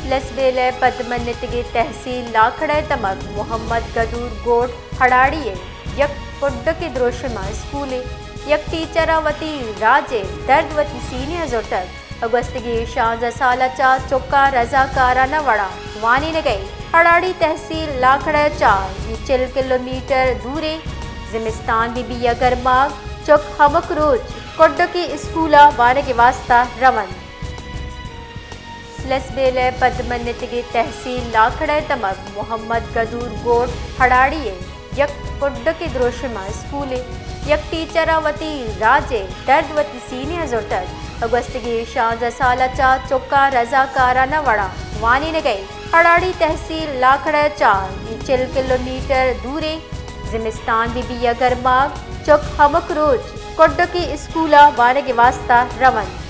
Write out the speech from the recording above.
لسبیلہ پدمنتگیں تحصیل لاکھڑ ءِ دمگ محمد گدور گوٹ ہڑاڑی ءِ یک کڈکے دروشم ءَ اسکول ءِ یک ٹیچر ءَ وتی راج ءِ درد وتی سینہ ءَ زرتگ ءُ گوستگیں شانزدہ سال ءَ چہ چکاں رضاکارانہ وڑ ءَ وانینگ ءَ ہڑاڑی تحصیل لاکھڑ ءَ چہ چل کلومیٹر دور ایں۔ زمستان بہ بی یا گرماگ، چک ہمک روچ کڈکے اسکول ءَ وانگ ءِ واستہ رونت۔ لسبیلہ پدمنتگیں تحصیل لاکھڑ ءِ دمگ محمد گدور گوٹ ہڑاڑی ءِ یک کڈکے دروشم ءَ اسکول ءِ یک ٹیچر ءَ وتی راج ءِ درد وتی سینہ ءَ زرتگ ءُ گوستگیں شانزدہ سال ءَ چہ چکاں رضاکارانہ وڑ ءَ وانینگ ءَ ہڑاڑی تحصیل لاکھڑ ءَ چہ چل کلومیٹر دور ایں۔ زمستان بہ بی یا گرماگ، چک ہمک روچ کڈکے اسکول ءَ وانگ ءِ واستہ رونت۔